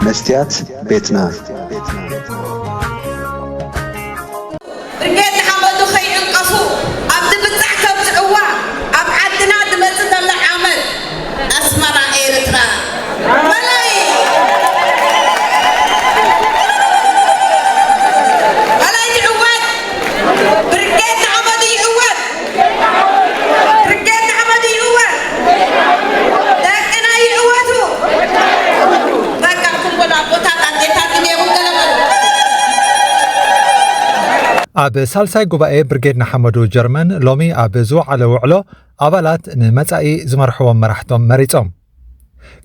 መስትያት ቤትና። ብርጌድ ንሓመዱ ከይዕንቀፉ፣ ኣብ ድብጻሕ ከብጽዕዋ፣ ኣብ ዓድና ድመጽእ ዘሎ ዓመት ኣስመራ ኤርትራ። በላይ! በላይ ይዕወት! ብርጌድ ንሓመዱ ይዕወት! ብርጌድ ንሓመዱ ይዕወት! ደቅና ይዕወቱ! በቃ፣ እኩም በሉ ኣቦታት፣ ኣዴታት፣ እኔኹም ገለ በሉ። ኣብ ሳልሳይ ጉባኤ ብርጌድ ንሓመዱ ጀርመን ሎሚ ኣብ ዝወዓለ ውዕሎ ኣባላት ንመጻኢ ዝመርሕዎም መራሕቶም መሪጾም።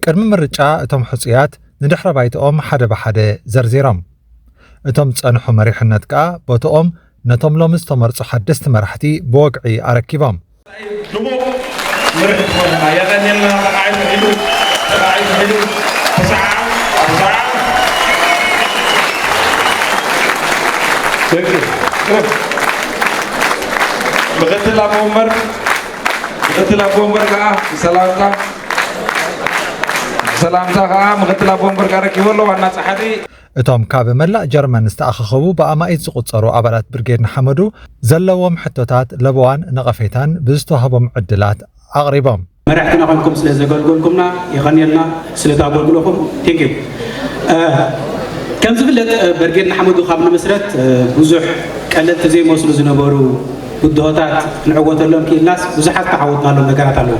ቅድሚ ምርጫ እቶም ሕጹያት ንድሕረ ባይትኦም ሓደ ብሓደ ዘርዚሮም። እቶም ዝጸንሑ መሪሕነት ከኣ ቦትኦም ነቶም ሎሚ ዝተመርጹ ሓደስቲ መራሕቲ ብወግዒ ኣረኪቦም። ድሙቕ ምርሒ ትኾነና። የቐንየልና። ተኻዒ ትሒዱ፣ ተኻዒ ትሒዱ። ተሰዓዓም፣ ተሰዓዓም። Thank you. ምክትል ኣቦ ወንበር፣ ምክትል ኣቦ ወንበር ከዓ ብሰላምታ፣ ብሰላምታ ከዓ ምክትል ኣቦ ወንበር ከዓ ረኪቡ ኣሎ። ዋና ጸሓፊ እቶም ካብ መላእ ጀርመን ዝተኣኻኸቡ ብኣማኢት ዝቑጸሩ ኣባላት ብርጌድ ንሓመዱ ዘለዎም ሕቶታት ለበዋን ነቐፌታን ብዝተዋህቦም ዕድላት ኣቕሪቦም። መራሕትና ኮይንኩም ስለ ዘገልገልኩምና የቐንየልና፣ ስለቲ ኣገልግሎኹም። Thank you። ከም ዝፍለጥ ብርጌድ ንሓመዱ ካብ ንምስረት ብዙሕ ቀለልቲ ዘይመስሉ ዝነበሩ ብድሆታት ክንዕወተሎም ክኢልናስ ብዙሓት ዝተዓወትናሎም ነገራት ኣለዉ።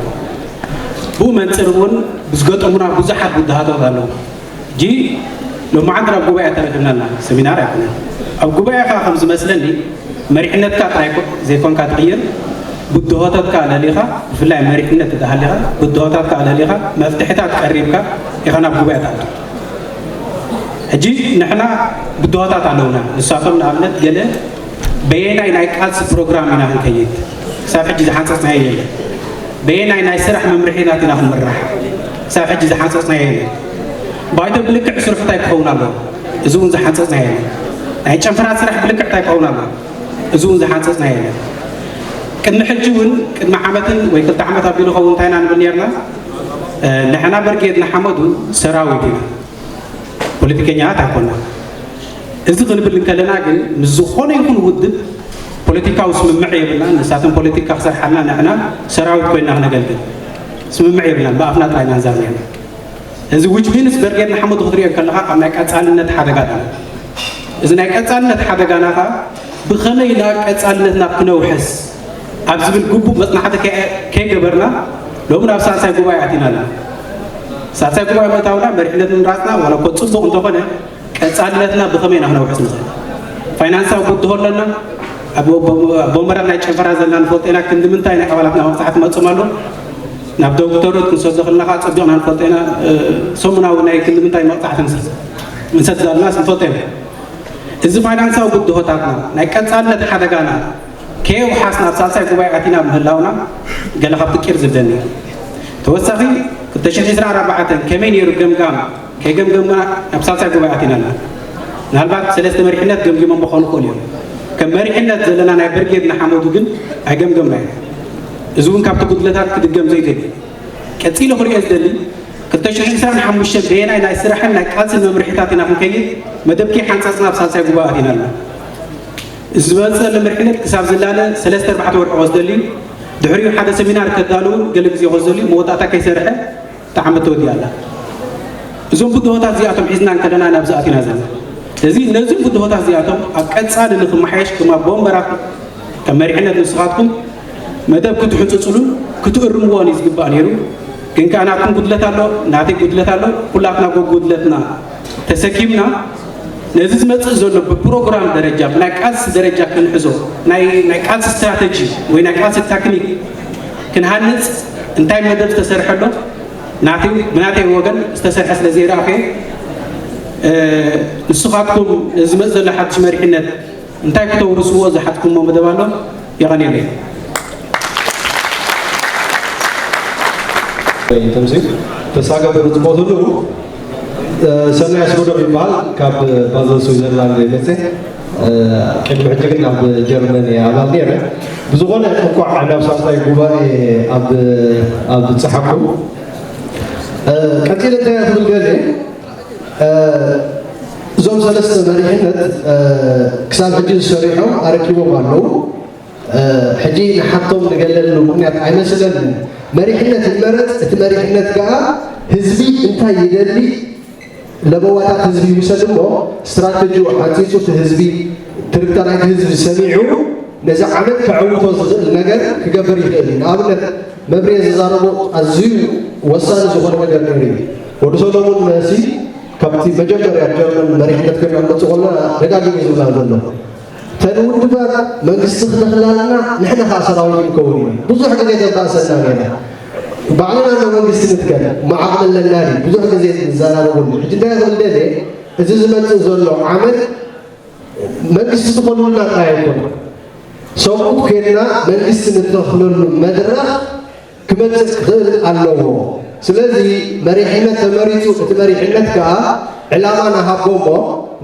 ብኡ መንፅር እውን ብዝገጠሙና ብዙሓት ብድሃታት ኣለዉ። ሕጂ ሎማዓንቲ ናብ ጉባኤ ተረኺብና ኣለና፣ ሰሚናር ኣይኮነን። ኣብ ጉባኤ ከዓ ከም ዝመስለኒ መሪሕነትካ ጥራይ ዘይኮንካ ትቕይር፣ ብድሆታትካ ለሊኻ፣ ብፍላይ መሪሕነት ተተሃሊኻ ብድሆታትካ ለሊኻ መፍትሕታት ቀሪብካ ኢኻ ናብ ጉባኤ ትኣቱ። ሕጂ ንሕና ብድሆታት ኣለውና። ንሳቶም ንኣብነት ገለ በየናይ ናይ ቃልሲ ፕሮግራም ኢና ክንከይድ? ክሳብ ሕጂ ዝሓንፀፅናዮ የለን። በየናይ ናይ ስራሕ መምርሒታት ኢና ክንምራሕ? ክሳብ ሕጂ ዝሓንፀፅናዮ የለን። ባይቶ ብልክዕ ስርሑ እንታይ ክኸውን ኣለዎ? እዚ እውን ዝሓንፀፅናዮ የለን። ናይ ጨንፈራት ስራሕ ብልክዕ እንታይ ክኸውን ኣለዎ? እዚ እውን ዝሓንፀፅናዮ የለን። ቅድሚ ሕጂ እውን ቅድሚ ዓመትን ወይ ክልተ ዓመት ኣቢሉ ኸውን እንታይ ኢና ንብል ነርና? ንሕና ብርጌድ ንሓመዱ ሰራዊት ኢና፣ ፖለቲከኛታት ኣይኮና። እዚ ክንብል እንከለና ግን ምስ ዝኾነ ይኹን ውድብ ፖለቲካዊ ስምምዕ የብልናን። ንሳቶም ፖለቲካ ክሰርሓልና ንሕና ሰራዊት ኮይና ክነገልግል ስምምዕ የብልናን። ብኣፍና ጥራይ ኢና ንዛረብ ነርና። እዚ which means ብርጌድ ንሓመዱ ክትሪኦ እንከለኻ ካብ ናይ ቀጻልነት ሓደጋ እዩ። እዚ ናይ ቀጻልነት ሓደጋና ኸኣ ብኸመይ ኢና ቀጻልነትና ክነውሕስ ኣብ ዝብል ግቡእ መጽናዕቲ ከይ- ከይገበርና ሎሚ ናብ ሳልሳይ ጉባኤ ኣቲና ኣለና። ሳልሳይ ጉባኤ ምእታውና መሪሕነት ምምራጽና ዋላ እኮ ጽቡቕ እንተኾነ ቀጻልነትና ብኸመይ ኢና ክነውሕስ ንኽእል? ፋይናንሳዊ ብድሆ ኣለና። ኣብ ወ- ኣብ ወንበራት ናይ ጨንፈራ ዘለና ንፈልጦ ኢና። ክንዲ ምንታይ ናይ ኣባላትና መቕጻዕቲ መጽኦም ኣሎ? ናብ ዶክተሮት ክንሰዶ ከለና ከዓ ጸቢቕና ንፈልጦ ኢና። ሰሙናዊ ናይ ክንዲ ምንታይ መቕጻዕቲ ንሰ- ንሰድ ኣለናስ ንፈልጦ ኢና። እዚ ፋይናንሳዊ ብድሆታትና ናይ ቀጻልነት ሓደጋና ከየውሓስና ኣብ ሳልሳይ ጉባኤ ኣቲና ምህላውና ገለ ካብ ትቂር ዝብለኒ እዩ። ተወሳኺ ክልተ ሽሕ ዕስራን ኣርባዕተን ከመይ ነይሩ ገምጋም ከይገምገምና ናብ ሳልሳይ ጉባኤ ኣቲና ኣለና። ምናልባት ሰለስተ መሪሕነት ገምጊሞም ክኾኑ ይኽእሉ እዮም። ከም መሪሕነት ዘለና ናይ ብርጌድ ንሓመዱ ግን ኣይገምገምናዮ። እዚ እውን ካብቲ ጉድለታት ክድገም ዘይደሊ። ቀጺሉ ክሪኦ ዝደሊ ክልተ ሽሕ ዕስራን ሓሙሽተን በየናይ ናይ ስራሕን ናይ ቃልስን መምርሒታት ኢና ክንከይድ መደብ ከይሓንጸጽና ኣብ ሳልሳይ ጉባኤ ኣቲና ኣለና። እዚ ዝመጽእ ዘሎ መሪሕነት ክሳብ ዝላለ ሰለስተ ኣርባዕተ ወርሒ ክወስደሉ እዩ። ድሕሪኡ ሓደ ሰሚናር ከዳልውን ገለ ግዜ ክወስደሉ እዩ። መወዳእታ ከይሰርሐ እታ ዓመት ተወዲኣ ኣላ። እዞም ብድሆታት እዚኣቶም ሒዝና እንከለና ናብዚ ኣቲና ዘለና። ስለዚ ነዚ ብድሆታት እዚኣቶም ኣብ ቀጻሊ ንክመሓየሽ ከም ኣቦ ወንበራት ከም መሪሕነት ንስኻትኩም መደብ ክትሕጽጽሉን ክትእርምዎን እዩ ዝግባእ ነይሩ። ግን ከኣ ናትኩም ጉድለት ኣሎ፣ ናተይ ጉድለት ኣሎ። ኩላትና ጉድለትና ተሰኪምና ነዚ ዝመጽእ ዘሎ ብፕሮግራም ደረጃ ብናይ ቃልሲ ደረጃ ክንሕዞ ናይ ናይ ቃልሲ ስትራተጂ ወይ ናይ ቃልሲ ታክኒክ ክንሃንጽ እንታይ መደብ ዝተሰርሐ ኣሎ? ናተይ ብናተይ ወገን ዝተሰርሐ ስለ ዘይረኣኹ ንስኻትኩም ዝመጽእ ዘሎ ሓድሽ መሪሕነት እንታይ ክተውርስዎ ዝሓትኩሞ መደብ ኣሎ? የቐንየለይ። ተምሲል ተሳገበሩ ዝሞትሉ ሰናይ ኣስመዶም ይበሃል። ካብ ባዘል ስዊዘርላንድ ይመጽእ። ቅድሚ ሕጂ ግን ኣብ ጀርመን እየ ኣባል ነይረ። ብዝኾነ እንኳዕ ናብ ሳልሳይ ጉባኤ ኣብ ኣብጽሓኩም። ቀጺለ እንታይ ክብል ደልየ ሰለስተ መሪሕነት ክሳብ ሕጂ ዝሰሪሖም ኣረኪቦም ኣለዉ። ሕጂ ንሓቶም ንገለሉ ምኽንያት ኣይመስለንን። መሪሕነት ይመረፅ፣ እቲ መሪሕነት ከዓ ህዝቢ እንታይ ይደሊ ለበዋታት ህዝቢ ይውሰድ እሞ ስትራተጂኡ ሓፂፁ እቲ ህዝቢ ትርታ ናይቲ ህዝቢ ሰሚዑ ነዚ ዓመት ከዕውቶ ዝኽእል ነገር ክገብር ይኽእል እዩ። ንኣብነት መብርየ ዝዛረቦ ኣዝዩ ወሳኒ ዝኾነ ነገር ነይሩ እዩ። ወዲ ሰሎሞን መሲ ካብቲ መጀመርያ ጀርመን መሪሕነት ከነምፅእ ከለና ደጋጊሙ ዝብላ ዘሎ ተን ውድባት መንግስቲ ክተኽላልና ንሕና ከዓ ሰራዊት ክንከውን ኢና። ብዙሕ ግዜ ተባእሰና ነይራ። ባዕልና ዶ መንግስቲ ንትከል መዓቕሚ ኣለና ድዩ? ብዙሕ ግዜ ንዘራረበሉ። ሕጂ እንታይ ክብል ደልየ፣ እዚ ዝመፅእ ዘሎ ዓመት መንግስቲ ዝኾኑልና ጥራይ ኣይኮነ ሰብኡት ኮይንና መንግስቲ ንተኽለሉ መድረኽ ክመፅእ ክኽእል ኣለዎ። ስለዚ መሪሕነት ተመሪፁ፣ እቲ መሪሕነት ከዓ ዕላማ ንሃቦ እሞ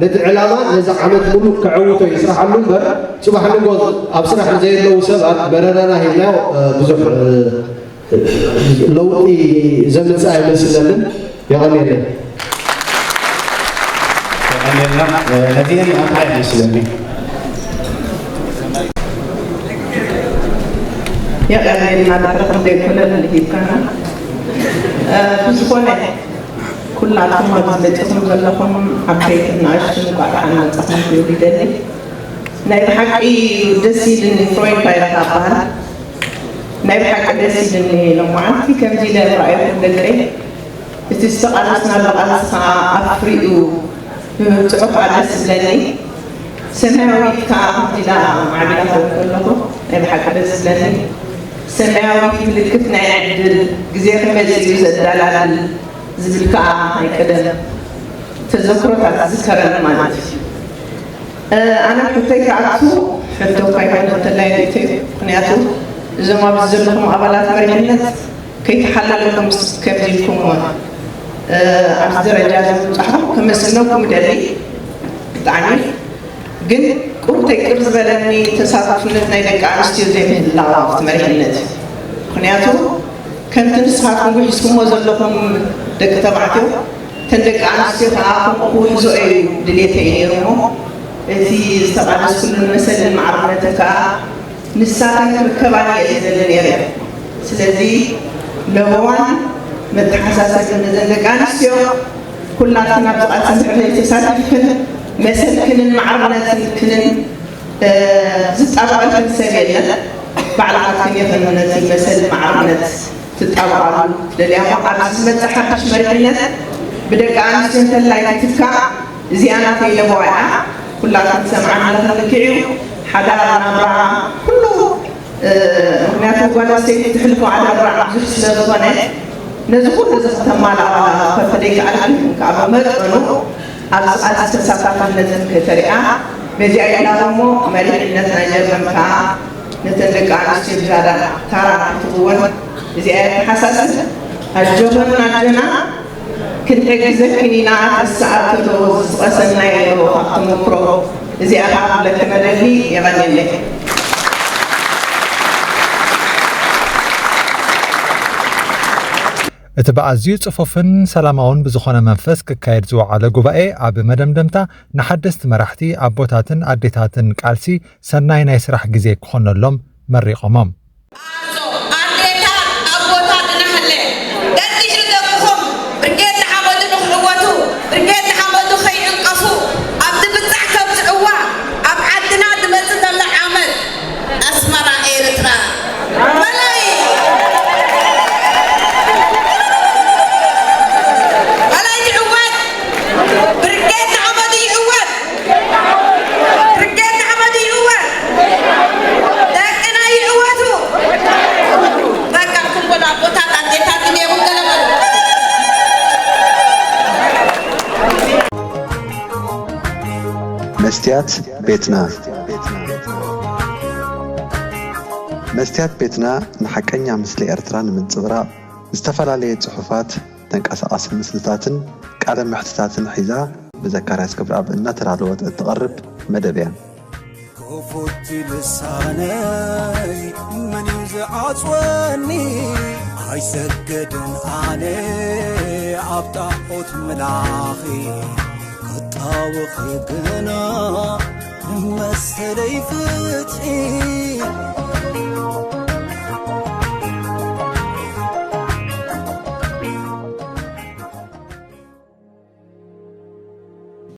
ነቲ ዕላማ ነዚ ዓመት ሙሉእ ከዕውቶ ይስራሓሉ እምበር ፅባሕ ንጎ ኣብ ስራሕ ንዘየለዉ ሰባት መረራና ሂብናዮ ብዙሕ ለውጢ ዘምፅእ ኣይመስለንን። የቐንየለይ። የቐንየልና። ነዚህን ኣንታይ ይመስለኒ የቐንየልና ድሕሪ ክንደይ ኮለል ሂብካና። ብዝኾነ ኩላትኩም ኣብዚ መፂኹም ዘለኹም ዓበይትን ንኣሽቱን እንኳዕ ደሓን መፃኹም ክብል ይደሊ። ናይ ብሓቂ ደስ ኢልኒ። ፍሮይን ፓይረት ኣበሃል ናይ ብሓቂ ደስ ኢልኒ። ሎማዓንቲ ከምዚ ኢለ ምርኣይኩም ደቀይ እቲ ዝተቓለስናሉ ቃልሲ ከዓ ኣፍሪኡ ብምብፅሑ ከዓ ደስ ዝብለኒ። ሰማያዊት ከዓ ከምዚ ኢላ ማዕቢላ ክርኢ ከለኹ ናይ ብሓቂ ደስ ዝብለኒ። ሰማያዊት ምልክት ናይ ዕድል ግዜ ክመፅእ እዩ ዘዳላድል ዝብል ከዓ ናይ ቀደም ተዘክሮታት ዝዝከረኒ ማለት እዩ። ኣነ ሕቶይ ክኣቱ ሕቶ እኳ ይኮነ እንተላይ ርእቶ እዩ። ምክንያቱ እዞም ኣብዚ ዘለኹም ኣባላት መሪሕነት ከይተሓለለኩም ከምዚ ኢልኩም ኣብዚ ደረጃ እዚ ምብፃሕኩም ከመስግነኩም እደሊ። ብጣዕሚ ግን ቁርተይ ቅር ዝበለኒ ተሳታፍነት ናይ ደቂ ኣንስትዮ ዘይምህላው ኣብቲ መሪሕነት እዩ። ምክንያቱ ከምቲ ንስኻትኩም ውሒስኩሞ ዘለኹም ደቂ ተባዕትዮ እተን ደቂ ኣንስትዮ ከዓ ከምኡ ክውሕዝኦ እዩ ድሌተይ ነይሩ እሞ እቲ ዝተቓለስኩሉን መሰልን ማዕርነትን ከዓ ንሳተን ክርከባኒ እየ ዝደሊ ነይረ። ስለዚ ለበዋን መተሓሳሰብን ነዘን ደቂ ኣንስትዮ ኩላትክን ኣብዚ ቃልሲ እንድሕር ዘይተሳቲፍክን መሰልክንን ማዕርነትክንን ዝጣበቐልክን ሰብ የለን። ባዕልኻትክን ኢኽን ነቲ መሰል ማዕርነት ትጣበቓሉ ደልያ እሞ ኣብዚ ዝመፅእ ሓድሽ መሪሕነት ብደቂ ኣንስትዮ እንተላይ ክትካእ እዚኣ ናተይ ለበዋ እያ። ኩላትክን ትሰምዓኒ ኣለኽን ልክዕ እዩ። ሓዳር ናብራ ኩሉ ምክንያቱ ጓል ኣንስተይቲ ትሕልፎ ኣደራዕ ብዙሕ ስለ ዝኾነ ነዚ ኩሉ እዚ ክተማልኣ ከይተደይከኣልክን ከዓ ብመጠኑ ኣብዚ ቃልሲ ተሳታፍነትን ከይተሪኣ በዚኣ ኢላ እሞ መሪሕነት ናይ ጀርመን ከዓ ነተን ደቂ ኣንስትዮ ዝያዳ ታራ ክትህወን እዚኣ እያ ተሓሳስብ። ኣጆኽን ኣጆና ክንሕግዘክን ኢና። ተስኣ ተሎ ዝቐሰምናዮ ካብ ተመክሮ እዚኣ ከዓ ክብለክን እደሊ። የቐንየለይ። እቲ ብኣዝዩ ጽፉፍን ሰላማውን ብዝኾነ መንፈስ ክካየድ ዝወዓለ ጉባኤ ኣብ መደምደምታ ንሓደስቲ መራሕቲ ኣቦታትን ኣዴታትን ቃልሲ ሰናይ ናይ ስራሕ ግዜ ክኾነሎም መሪቖሞም። ኣዞ ኣዴታት ኣቦታት እናሃለ ደድሕሪ ደቅኹም ብርጌድ ንሓመዱ ንኽዕወቱ ብርጌድ ንሓመዱ ከይዕንቀፉ ኣብ ድብጻሕ ከብጽዕዋ ኣብ ዓድና ድመጽእ ዘሎ ዓመት ኣስመራ ኤርትራ በላይ በላይ ትዕወት ብርጌድ ንሓመዱ ይዕወት ብርጌድ ንሓመዱ ይዕወት ደቅና ይዕወቱ በቃ ኩምቦል ኣቦታት ኣዴታት እኒኤኹም ገለ በሉ መስትያት ቤትና መስትያት ቤትና ንሓቀኛ ምስሊ ኤርትራ ንምንጽብራቕ ዝተፈላለየ ጽሑፋት፣ ተንቀሳቓሲ ምስልታትን ቃለ መሕትታትን ሒዛ ብዘካርያስ ገብረኣብ እናተዳለወት እትቐርብ መደብ እያ። ክፉት ልሳነይ መን እዩ ዝዓጽወኒ? ኣይሰግድን ኣነ ኣብ ጣዖት ምላኺ። ክጣወኽ ገና መሰለይ ፍትሒ